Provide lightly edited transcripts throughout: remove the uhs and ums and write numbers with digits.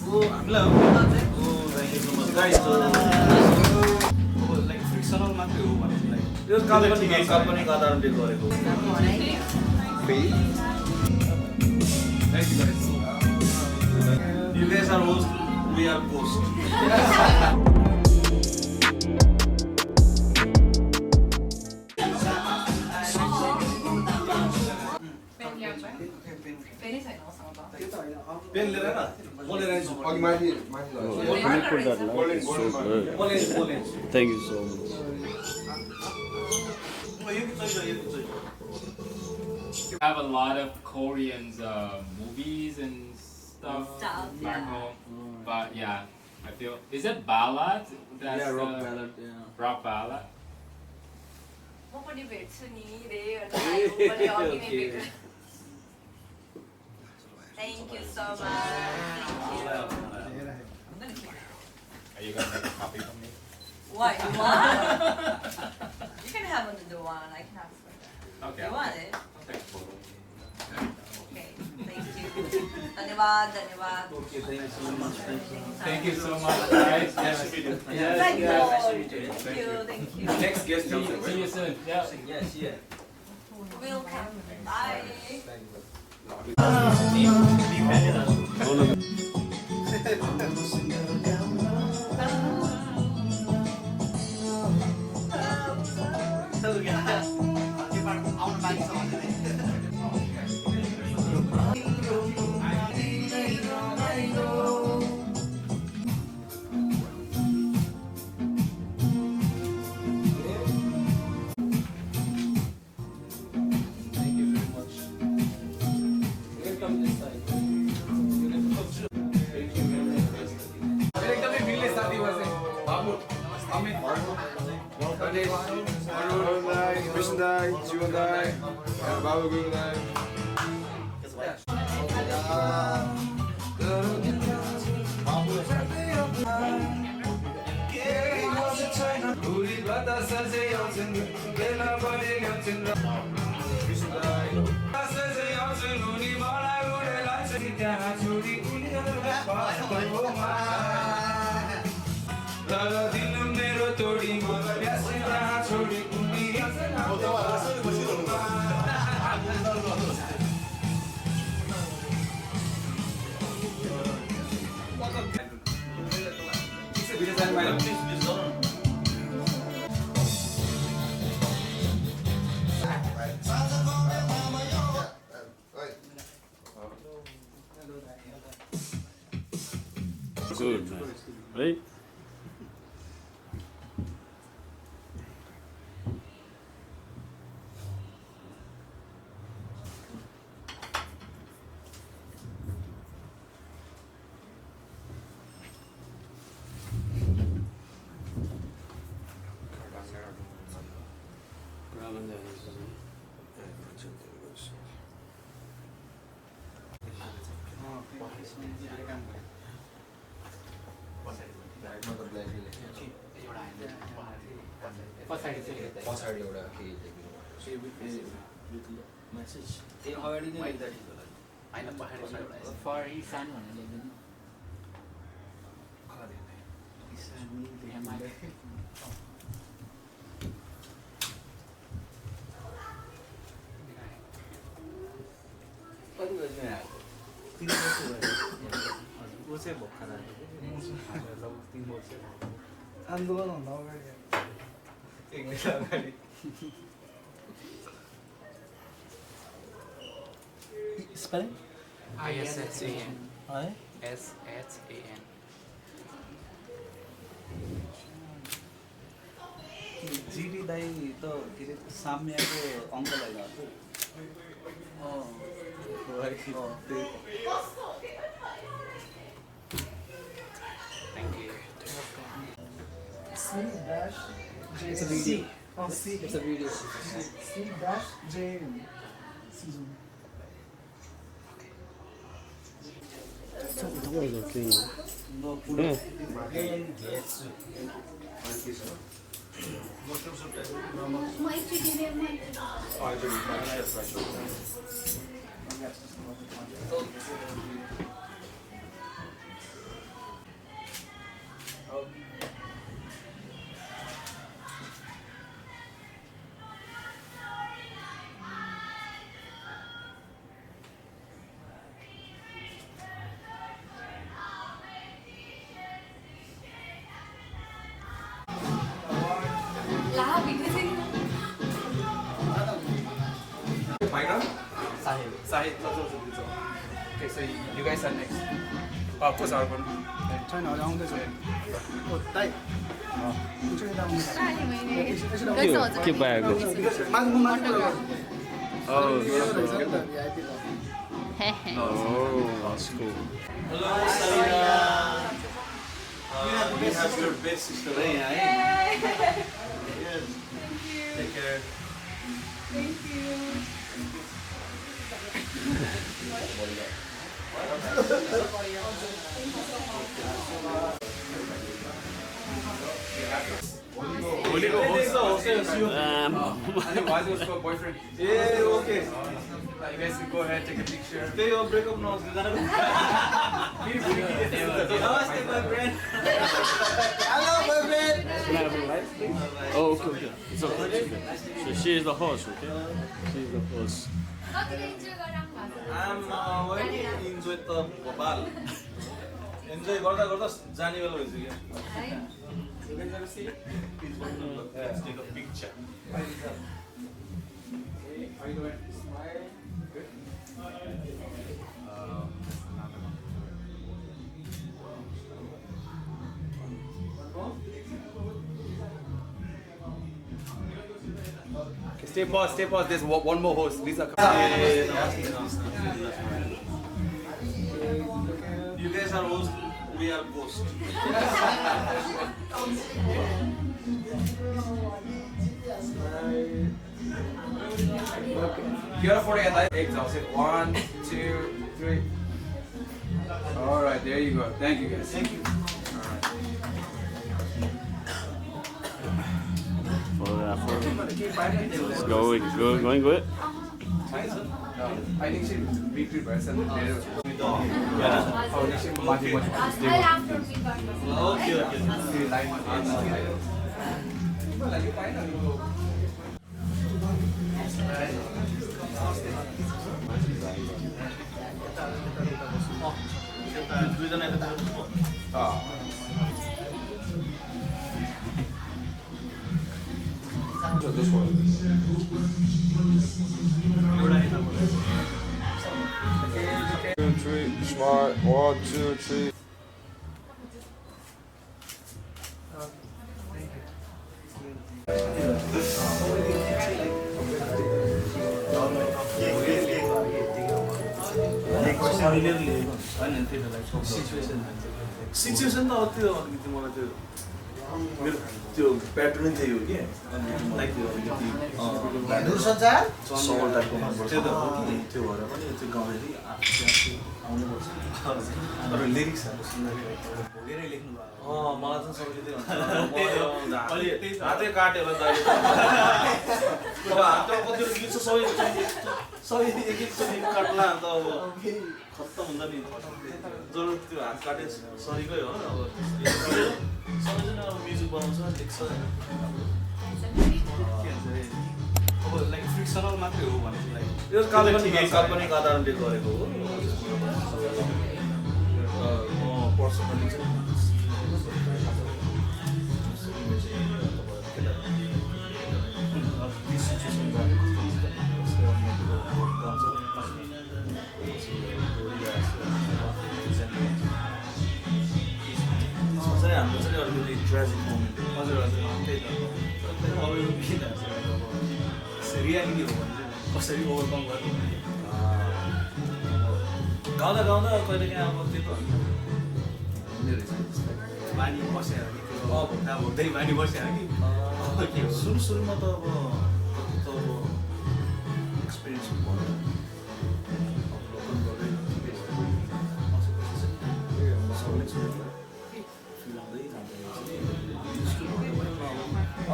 Oh, thank you so much, guys. Like fictional मात्रै हो भने like यो company का कारणले गरेको. Thank you guys. You guys are host, we are post. Pen लिएर न म लिएर आउँछु अघि माथि Thank you so much. I have a lot of Korean movies and stuff back home, but yeah, I feel is it ballad? That's yeah, rock ballad. Yeah. Rock ballad. Thank you so much. Thank you. Are you gonna make a copy for me? What you want? You can have another one. I can have for that. Okay. You want it? Okay. Okay. Thank you. Dhanyawad. Dhanyawad. Okay, thank you so much. Thank you so much, guys. Yes. Thank you. Thank you. Thank you. Next guest comes in. See you soon. Yeah. Yes, yeah. Welcome. Bye. Good, man. Right? आन्दोलन हुन अगाडि एक महिना अगाडि spelling ISSAN. है SSAN. GD दाई त के अरे साम्यको अङ्कल होइन Thank you. It's a video. Oh, C. It's a video. C-J-M. Season. guys are next. Who's our one? छैन अहिले आउँदैछ ओ दाइ एकचोटि यता आउनुहोस् के पाएको माग्नु माग्नु Oh, that's cool. Hello, Sarina. We have your best sister, right? Yes. Take care. Thank you. Why was your boyfriend? Yeah, okay. You guys can go ahead, take a picture. Okay, your breakup now. Namaste, my friend. Hello, my friend. Oh, okay. So she is the host, okay? She is the host. I'm very enjoy the Nepal. Enjoy गर्दा गर्दा जाने बेला भइसक्यो. Let's take a picture. Are you going to smile? Good. Stay pause. There's one more host. Lisa, come. You guys are host, we are ghost. You're for it. Exhausted. 1, 2, 3. All right, there you go. Thank you guys. Thank you. Photographer. Going good. I think she retreat by herself. This one. 2, 3, smart. 1, 2, 3. Situation त अब त्यो अलिकति मलाई त्यो मेरो त्यो pattern त्यही हो कि लाइक त्यो दूरसञ्चार सवाल टाइपको मनपर्छ त्यो त हो कि त्यो भएर पनि त्यो गाउँदाखेरि आउनु पर्छ तर लिरिक्सहरू सुन्दाखेरि भोगेरै लेख्नु भएको मलाई चाहिँ सबैले त्यही भन्छ अलि हातै काटेर दाइ अब हातमा कतिवटा गीत छ सबै एक एकचोटि काट्ला अन्त अब खत्तम हुन्छ नि जरुरत त्यो हात काटे सरीकै हो अब सबैजना अब म्युजिक बनाउँछ लेख्छ अब लाइक फिक्सनल मात्रै हो भने चाहिँ यो काल्पनिक आधारले गरेको हो म पर्सनली चाहिँ हाम्रो चाहिँ अलिकति ट्रेजिक मोमेन्ट हजुर त्यही त अरू यो गीतहरू चाहिँ अब रियालिटी हो भने चाहिँ कसरी ओभरकम गर्नु गाउँदा गाउँदा कहिले काहीँ अब त्यो त हुने रहेछ बानी बस्यो कि त्यो भुट्टा भुट्दै बानी बस्यो कि के सुरुमा त अब एक्सपिरियन्स भयो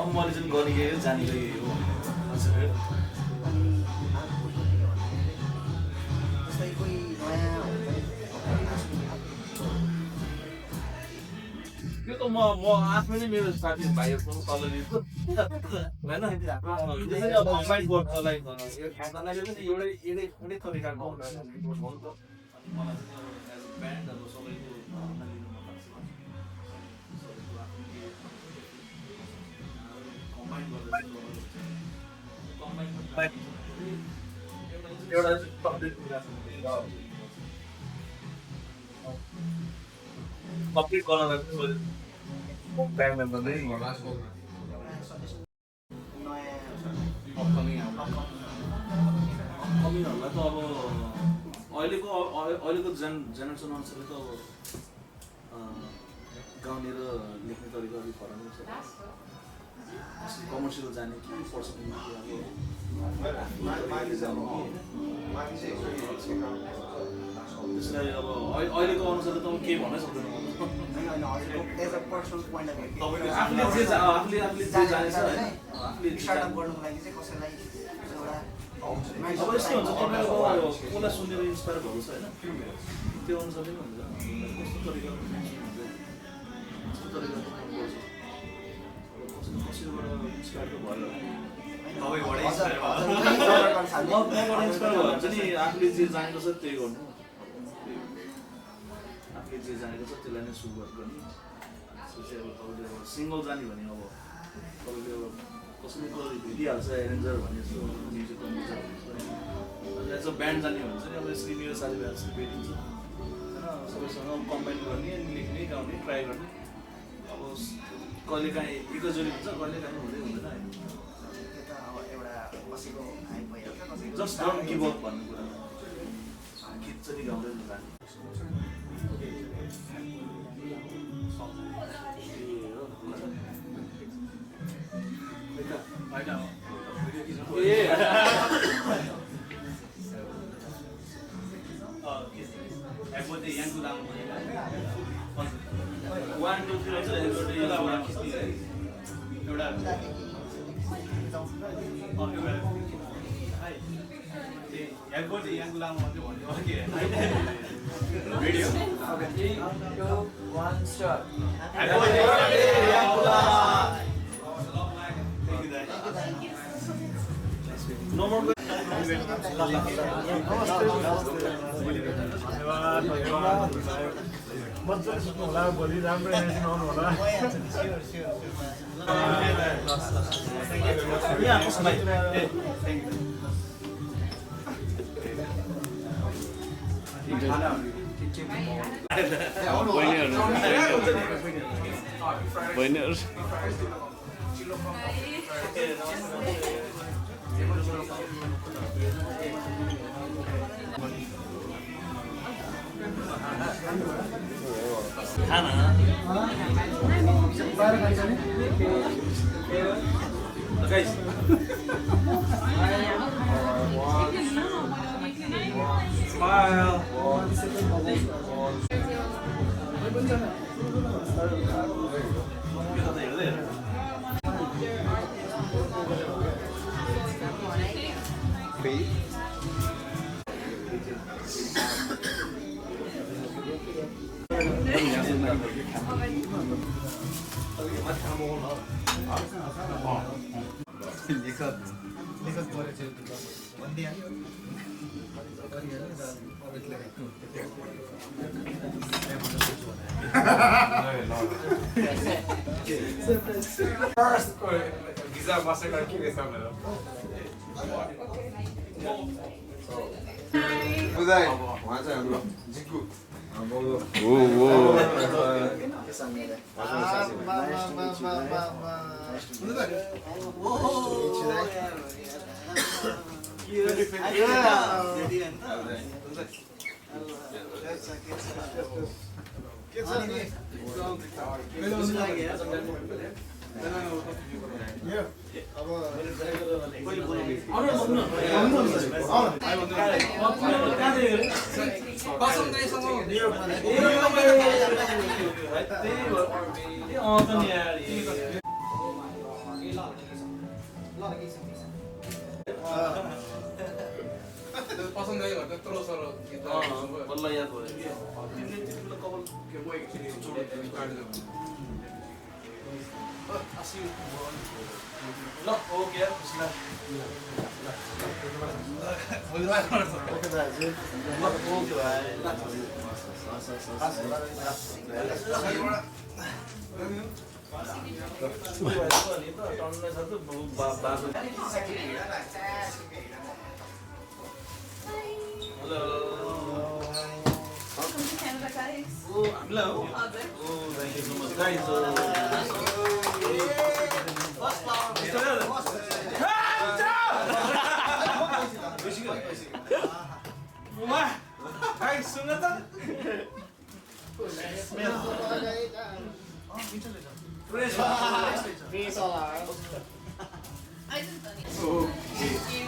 अब मैले चाहिँ गरेकै हो जानेकै हो यो त म आफै नै मेरो साथी भाइहरूको कलोनीको होइन त्यसरी अब कम्बाइन गर्नलाई यो खानालाई पनि एउटै तरिकाको हुन्छ नि त अनि मलाई चाहिँ अब एज अ ब्यान्ड अब सबैको भावना लिनु मन लाग्छ सबैको आफ्नो कम्बाइन गर्दा चाहिँ एउटा चाहिँ टपिक कुरा छ कम्प्लिट गर्न टाइम नपर्दै कमीहरूलाई त अब अहिलेको जेनेरेसन अनुसारले त अब गाउने र लेख्ने तरिका अलिक फरक हुन्छ कमर्सियल जाने कि पर्सनल त्यसलाई अब अहिलेको अनुसारले त केही भन्नै सक्दैन आफूले जे जानेछ होइन आफूले अब यस्तो हुन्छ तपाईँको कसलाई सुनेर इन्सपायर भएको छ होइन त्यो अनुसारले पनि हुन्छ कस्तो तरिकाले कस्तो तरिकाले गर्छ कसैबाट इन्सपायर त भयो मबाट इन्सपायर भयो भने चाहिँ आफूले जे जानेको छ त्यही गर्नु आफूले जे जानेको छ त्यसलाई नै सुरुवात गर्ने त्यसपछि अब तपाईँले अब सिङ्गल जाने भने अब तपाईँले अब कसैले भेटिहाल्छ एरेन्जर भने जस्तो म्युजिक कम्पोजर भने एज अ ब्यान्ड जाने भने चाहिँ अब यसरी मेरो साथीभाइहरू भेटिन्छ होइन सबैसँग कम्बाइन गर्ने अनि लेख्ने गाउने ट्राई गर्ने अब कहिलेकाहीँ एकैचोटि हुन्छ कहिलेकाहीँ हुँदै हुँदैन होइन जस्ट डोन्ट गिभ अप भन्ने कुरा गीत गाउँदै जाने Video? Okay. 3, 2, 1, start. No more. Guys. Smile. First, visa mastercard के बेस में लो? उदय, वहाँ से हम लोग जिक्कू. पसंद नहीं होता तो सर बल्ला याद हो तिमीले कबल के म एकछिन छोड्दै काट्दै ल ओके खुसला ओके दाजु ल ओके भाइ guys. Oh, हामीलाई हो? हजुर. Oh, thank you so much. Guys, guys, सुन त. I just done it. Oh, Thank you.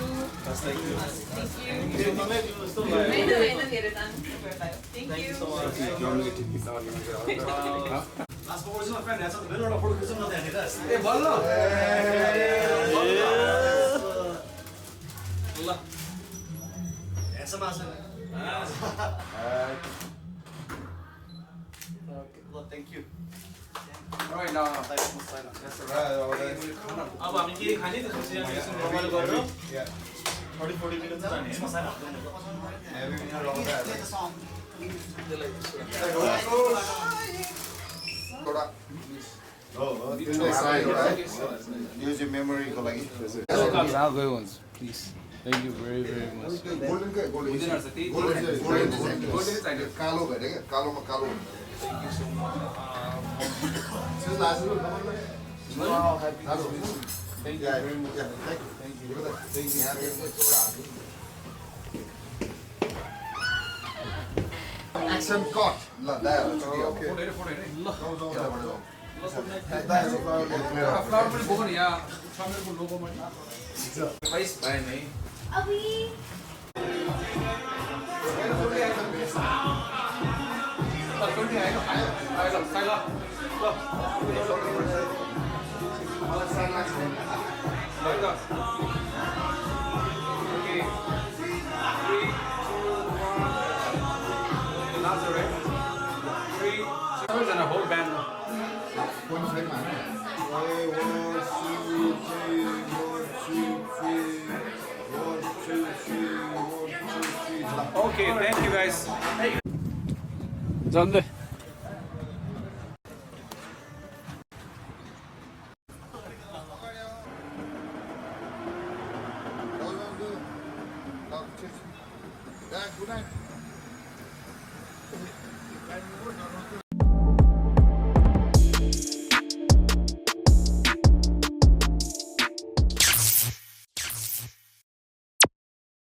thank you. Thank you. Thank होइन धेरै दाम. Thank you. you so much. लास्टमा ओरिजिनल फ्रेन्ड हेर्छ त मेरो एउटा फोटो खिचौँ न त्यहाँनिर ए बल्ल ल हेर्छ माछा ल थ्याङ्क यू Alright, no. अब हामी के खाने त्यसपछि हामी एकछिन रमाइलो गरेर 30-40 मिनट जाने यो चाहिँ मेमोरीको लागि Please. Thank you very, very much. कालो भेटे क्या कालोमा कालो Thank you so much. Thank you very much. Thank you. Action cut. ल दाइहरु Photo हेरे. फ्लावर पनि बोक्नु यहाँ सामनेको लोगोमा Price भयो नि. whole band. One frame man. 1 2 3 Okay, thank you guys. Done. Good night.